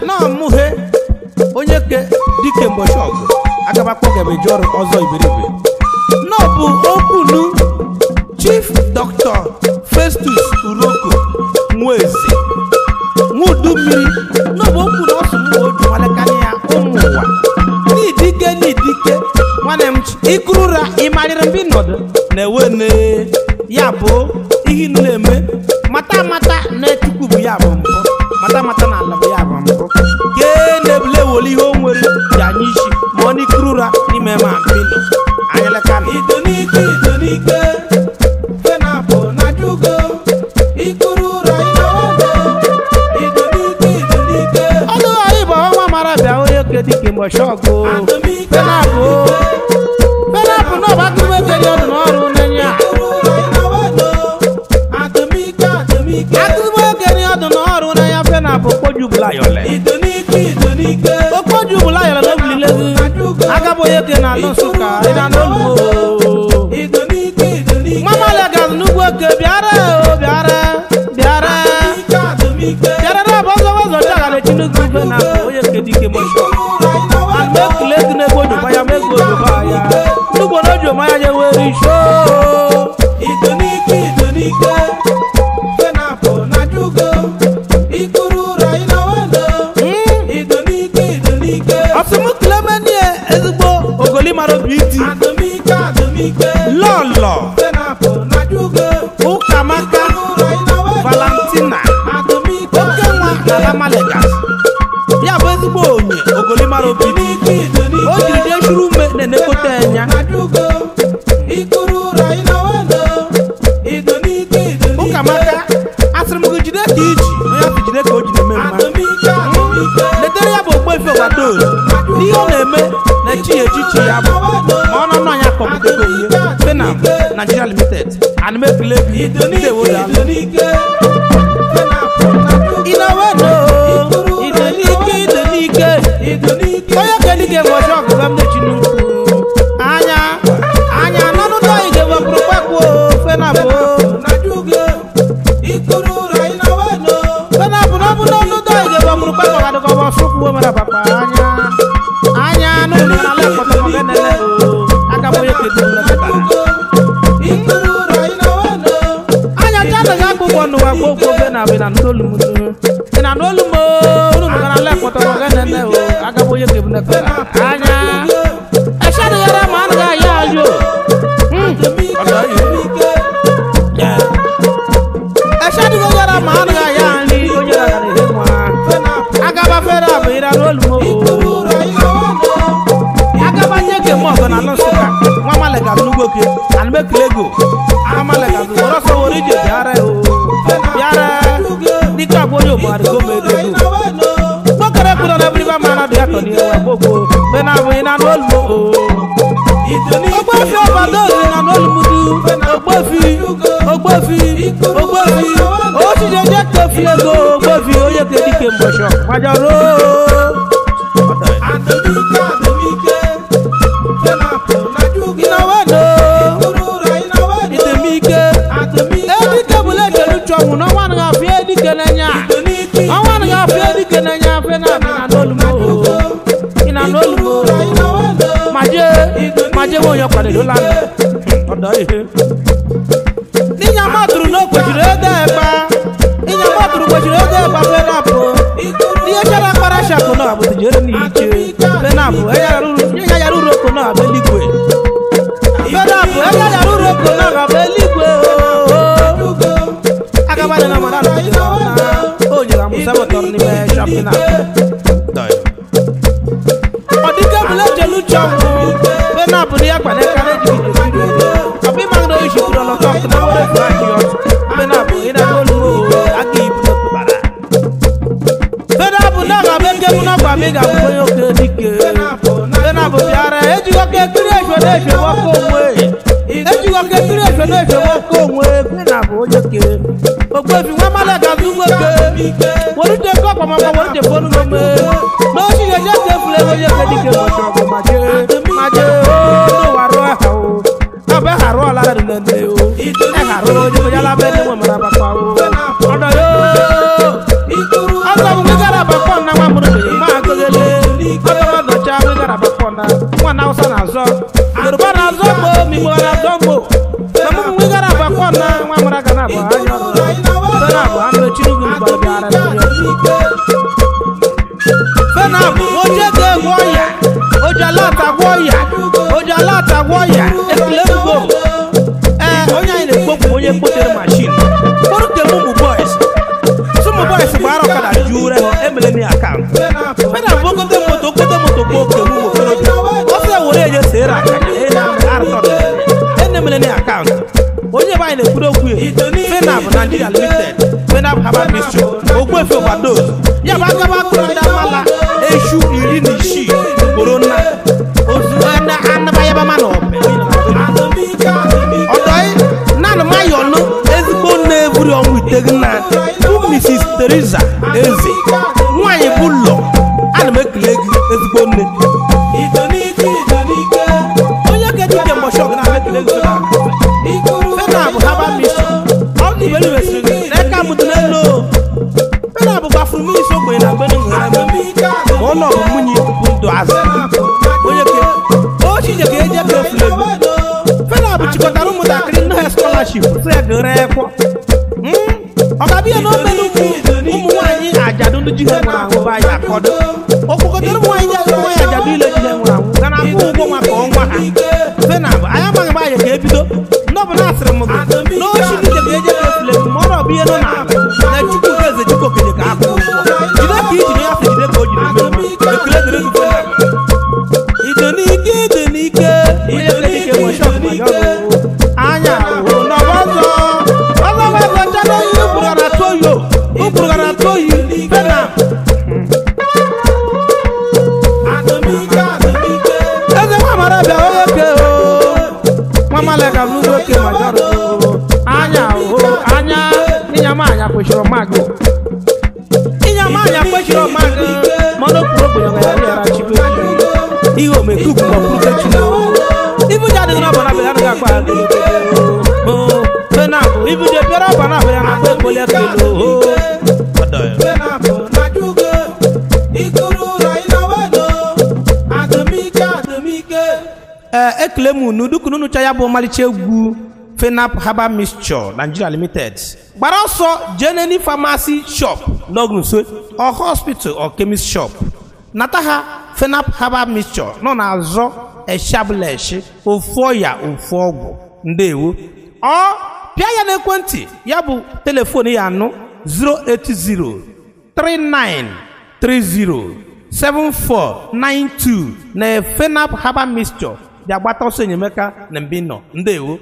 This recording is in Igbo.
Na ọmụhe onye ke dike mbọchị ọgụ agabakpọ gabeji ọrụ ọzọ iberibe na ọ bụ okwunu Chief Dr. Festus Uroko Nweze nwudu mmiri na ọ bụ okwu na ọsụ mgbe oju nwanekana ya ụmụ ụwa n'idike n'idike nwanne m ikuru ụra ịmarịrị mgbe ịnọdụ na-ewe ne ya bụ ihe ị na-eme mata mata na Chukwu bụ ya bụ mbụ mata mata na ala bụ ya bụ mbụ kee na-ebule ewole ihe o nwere ji anyị isi ma ọ n'ikuru ụra n'ime ma mpino anyalekana Idonike idonike fenapo na jugo ikuru ụra ịnọwado idonike idonike ọlụ anyị bụ ọnwa mara bịa onye ke dike mbọchị ọgụ adomike Fenapo Fenapo na ọba akụrụ ekeri ọdụ n'ọrụ n'enye a ikuru ụra ịnọwado adomike adomike akụrụ ekeri ọdụ n'ọrụ n'enye Fenapo okpoju bụla yọle idonike idonike okpoju bụla yọle n'obililezi agabụ onye ke na alụ Nsụka ịna n'oluwo idonike idonike mama legas n'ugwu oke bịara o bịara bịara adomike adomike bịara na ọbụ ọzọ ọzọ chagara echi n'ugwu Fenapo onye ke dike mbọchị ọgụ ikuru ụra ịnọwado almekule gị ojokwa ya mego ojokwa ya n'ugbo na ojoma ya jewere isho idonike idonike fenapo na jugo ikuru ụra ịnọwado idonike idonike ọsịmụkilemenie ezigbo ogolimara obi iti adomike adomike lọlọ fenapo na jugo ụkamaka ikuru ụra ịnọwado valentina adomike oke nwa na lamalegas ya bụ ezigbo onye ogolimara obi iti idonike idonike o jiri deshuru ume na-enekọta enya na jugo ikuru ụra ịnọwado idonike idonike ụkamaka asịrị m gị jide ka iji onye afọ jide ka o ji na-eme mma adomike adomike letere ya bụ ogbuefi ọgbataotu n'ihe ọ na-eme na echi ya echichi ya bụ ma ọ nọ n'anya kọmpụta ihe Fenam Nigeria Limited anụmekele idonike idonike fenapo na jugo ịnọweno idonike idonike idonike onye kelike nwọchi ọgụgụ m na-echi n'ukwu anya anya n'ọnụ dọghị ga-ewepụrụ kpakpuo Fenam o na jugo ikuru ụra ịnọwado Fenam na ọ bụ n'ọnụ dọghị ga-ewepụrụ kpakpuo gadịkọba ọsụkwuo mere papa anya anya n'ụlọ n'ala ekpọtọ maka nene o aka m onye kedu nlekọtara ikuru ụra ịnọwado anya chana ga akpụ ụgbọ n'ụwa gboo gboo na abụ na n'olu m ị na n'olu m unu nụgara ala ekpọtọ maka nene o aka m onye kedu nlekọtara anya eshadịghara ma anaghị aya ayo eshadịghara ma anaghị aya nri onye ragara ihe nwa agaba fere abụ ịra n'olu m o agaba nye ke mọ ọgọ na alụ Nsụka nwa malega n'ugbo ke anụmekele ego nwa malega were ọsọ were ije bịara o bịara dike agwa onye ogbugharị gọọmenti ego gbokere kwuru na ebiriba ma na ya tọ n'ihe wa gbogbo mgbe na abụghị na n'olu m o ogbefi ọbado ori na n'olu m du ogbefi ogbefi ogbefi ochijeje kefi ego ogbefi onye ke dike mbọchọ gbajọrọ adomike adomike fenapo na jugo ịnọweno ikuru ụra ịnọwado itemike adomike edike bụla echelu chọnwụ n'ọnwa anaghị afịa edike n'enya idonike ọnwa anaghị afịa edike n'enya afịa na abịa na n'olu m o ị na n'olu m o maje maje nwe onye kwadola ọdọ ihe n'inya matụrụ na o kwechiri ede ekpa ịnya matụrụ kwechiri ede ekpa fenapụ n'ihe chara akpara shakụ na abụtụ jere n'iche fenapụ enye yara uru oko na abụ eluigwe fenapụ enye yara uru oko na abụ eluigwe agabana na mara na o nyere amụsa bọtọrọ n'ime shọpịn ọ dịka ebule jelu chọnwụ fenapụ na ya kpanekarị ejigide ọbụ ịma na oyi shikwuru ọlọtọ ọkụ na were fụrụ ọtụ fenapụ ị na n'olu aka ibu n'okpukpara fenapụ na ọ ga-abụ eke mụ n'ọkwa ma ị ga-abụ onye oke dike fenapụ bịara ejighị oke ekiri efe na-efe nwoke onwe ejighị oke ekiri efe na-efe nwoke onwe fenapụ onye ke ogbefi nwa mmadụ ga-azụ nwoke were uche ke ọkpamọkpọ were uche fonu n'ome n'ochi ga-eje ka efule onye ke dike ụbọchị ọgụ ma jee ma jee o n'ụwa rụọ ha o abe ha rụọ ọla dị nne o e ha rụọ onye onye ala be nwe mara bakwa o ọdọ yo ọzọ bụ gara bakwa na nwa mụrụ agwọ ya ekele ego. Ee, onye anyị na-ekpokwu onye kpotere mashin kpọrọ kem ụmụ boys ụmụ boys gbara ọkada ju ure ha emele na akaụntụ fena bụ ogote moto ogote moto bụ oke ụmụ okorobịa ọsọ were eje sere akanya enemele na akaụntụ. Onye be anyị na-ekwuru okwu ya Fenab Nigeria Limited, Fenab Herbal Mixture, Ogbuefi overdose ya bụ agaba akụrụ ndị amala eshu 16 ugboro nna ozu anabayabama na ọbẹ ọdọị naanị mayọnụ ezigbo nne eburi ọnwụ itegna bụ Mrs. Teresa Eze nwaanyị bụ ụlọ. Ana m ekele gị ezigbo nne onye ka ejike mbọchị ọgụ na ekele gị. Fenab Herbal Mixture ọ dị iberi mesịrị gị n'aka m dị n'elu. Fenab gbafuru mmiri isi ogbenye na mgbe nwere ma ọ nọ bụ nwunye bụ ndụ azụ onye ke ochije ka eje ka efuru ego. Fenab chịkọtara ụmụntakịrị nne ha scholarship sị ya gere ekwo ọ ga-abịa na omelu ụmụ nwaanyị ajadu ndị ji ha nwụrụ anwụ bụ anyị akọdo okpokọtara ụmụ nwaanyị ajadu nwaanyị ajadu ile ji ha nwụrụ anwụ ga na-akwụ ụgwọ maka ọnwa ha. Fenab anyị amaghị mgbe anyị ga-ebido ndị ọbụla asịrị m gị n'ochi ndị ka eje ka efule ma ọ bụ ihe nọ n'ala na Chukwu nke eze Chukwu okenye ka akwụ ụgwọ jide ka ijiri ya sị jide ka o jiri mee. Ekele dịrị gị Fenab. Idonike idonike idonike anya hụ n'ọbọzọ ọzọ ọzọ chana ugburu toyo ugburu toyi Fenab. Eze nwa mara bịa onye ke o nwa maleka n'ugbo ke majọrọ anya hụ anya ịnyama anya kwesịrị magụ ịnyama anya kwesịrị magụ mana okpuru ogbenye nwere ya chibe ihe omekuku ma ọbụrụ kechi ibuja adịghị n'ọba na abịa anaghị akpa Fenab ibuja bịara ọba na abịa na-akpa ekpoli ekele ee ekele m unu dukunu nụcha ya bụ ọmalịcha egwu Fenab Herbal Mixture Nigeria Limited. Gbara ọsọ jee n'eni pharmacy shop n'ọgụ nso or hospital or chemist shop nata ha Fenab Herbal Mixture nọ na-azọ eshableshi ofu ọya ofu ọgwụ. Ndewo. Ọ pịa ya n'ekwentị ya bụ telefon ya anụ 08039307492 na Fenab Herbal Mixture bịa gbata ọsọ enyemaka na mbinọ. Ndewo.